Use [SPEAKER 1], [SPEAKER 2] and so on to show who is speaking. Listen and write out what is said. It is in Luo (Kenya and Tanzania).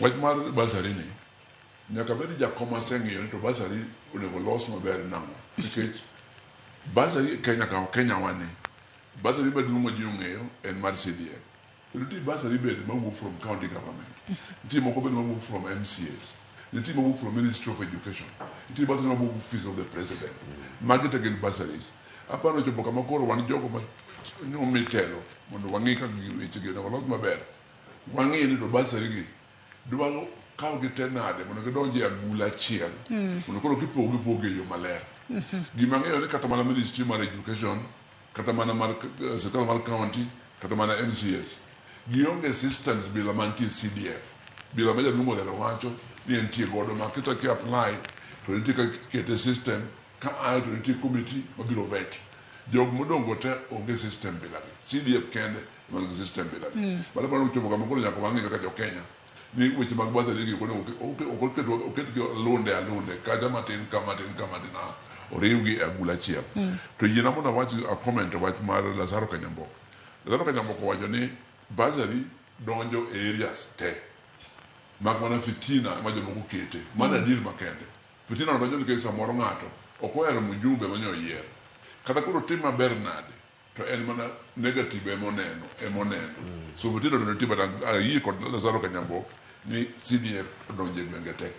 [SPEAKER 1] Wach mar bursary ni nyaka bed ni jakom aseng'iyo ni to bursary onego los maber nang'o nikech bursary e Kenya ka Kenya wani bursary maduong' ma ji ong'eyo en mar CDF. To nitie bursary bende mawuok from county government. Nitie moko bende mawuok from MCAs. Nitie mawuok from Ministry of Education. Nitie bursary mawuok Office of the President. Magi te gin bursaries. Aparo chopo kama koro wan jogo ma omi telo mondo wang'i kaka weche gi onego olos maber. Wang'i ni to bursary gi dwa kaw gi te nade mondo gidonj e agula achiel mondo koro kipogo gipogo e yo maler. Gima ang'eyo ni kata mana Ministry mar Education kata mana mar sirkal mar county kata mana MCAs gionge systems bila mantie CDF bila ma jaduong' olero wacho ni entie godo ma kata ki apply to nitie kaka ikete system ka ae to nitie committee mabiro vet jok modong' go te onge system bila gi CDF kende ema nigi system bila gi but aparo ni ochopo kama koro nyaka wang'i kaka jo Kenya ni weche mag bursary gi ok onego oketgi alunde alunde kacha matin ka matin ka matin ah, oriwgi e agula achiel to yiena mondo awach a comment wach mar Lazaro Kanyambok Lazaro Kanyambok owacho ni bursary donjo e areas te mak mana fitina ema jomoko kete mano adier makende fitina no donjo nikech samoro ng'ato ok ohero mjumbe manyo oyier kata koro tim maber nade to en mana negative emoneno emoneno so fitina to nitie but ayie kod Lazaro Kanyambok ni CDF odonjo e gwenge te.